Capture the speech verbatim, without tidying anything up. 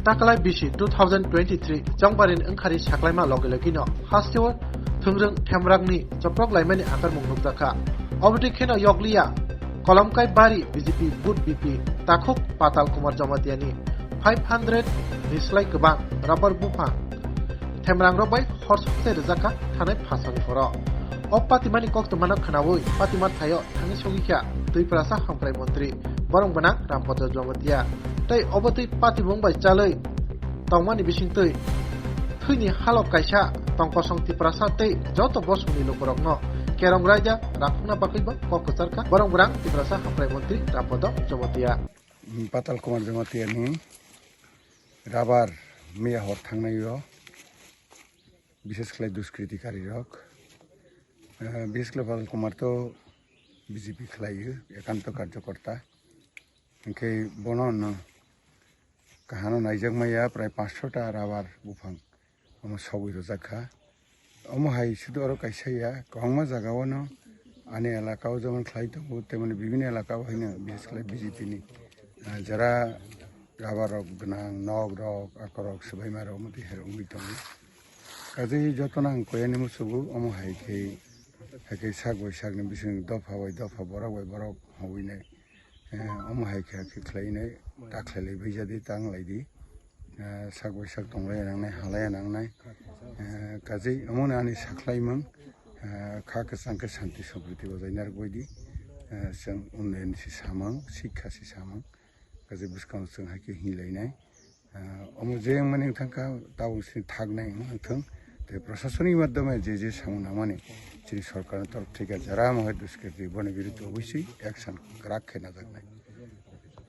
Taklai bisi two thousand twenty-three chongbarini wngkhari saklaima logi logino hasteo thwngrwng themrangni choprok laimani atarmung nukjakha. Obotwi kheno yokliya Kolomkai Bari B J P booth B P takhuk Patal Kumar Jamatiani five hundred ni slai kwbang rubber buphang themrangrok bai horsokte rwjakha thanai phasani horo. O patimani koktwmano khwnawi patima thaio thangwi sogwikha Twiprasa hamkrai montri borong gwnang Rampada Jamatia. Tei obo twi patimung bai chalwi tongmani bisingtwi thwini halok kaisa tongkosong Tiprasa tei joto bosongni lukurokno kerong raida rakhokna bagwibo kok kwcharkha borong gwnang Tiprasa hamkrai montri Rampada Jamatia. Patal Kumar Jamatiani rabar miya hor thangnaio, bishes khlai duskritikarok, eh, bishes khlai Patal Kumar to B J P khlaio, ekanto karjokorta. Hwnkhe bono no kahano naijak maya prai panchsho ta rabar buphang omo sogwi rwjak kha. Omo hai sudu oro kaisa ya, kwbangma jaga o no ani elaka o jemon khlai tongo, temoni bibini elaka o haino bishes khlai B J P ni, ah, jara rabar rok gwnang, nok rok, akorok, swbaima rok, omo twi hai rok wngwi tongo. Kaje jotono ang koyani musugo, omo hai khe, hai khe sak bai sakni bising dopha bai dopha, borok bai borok howinai. Eh, omo hai khe, khe khlainai, ta khlailai bai jadi, ta wnglaidi. Eh, sak bai sak tonglai nangnai, halai nangnai. Eh, kaje omo ani saklaimung, eh, kha kwchang khe santi sampriti bojai narwk baidi. Eh, chwng unnayan si samung, sikha si samung. Kaje bwskang chwng hai khe hinlainai. Ah, omo je wngmani wngthang kha, tabuk sini thaknai wngthang. Tei prasasoni madhyome je je samung nangmani, chini sorkarni torop theke jara mohai duskriti boni biruddhe obosoi action kwrak khe najaknai.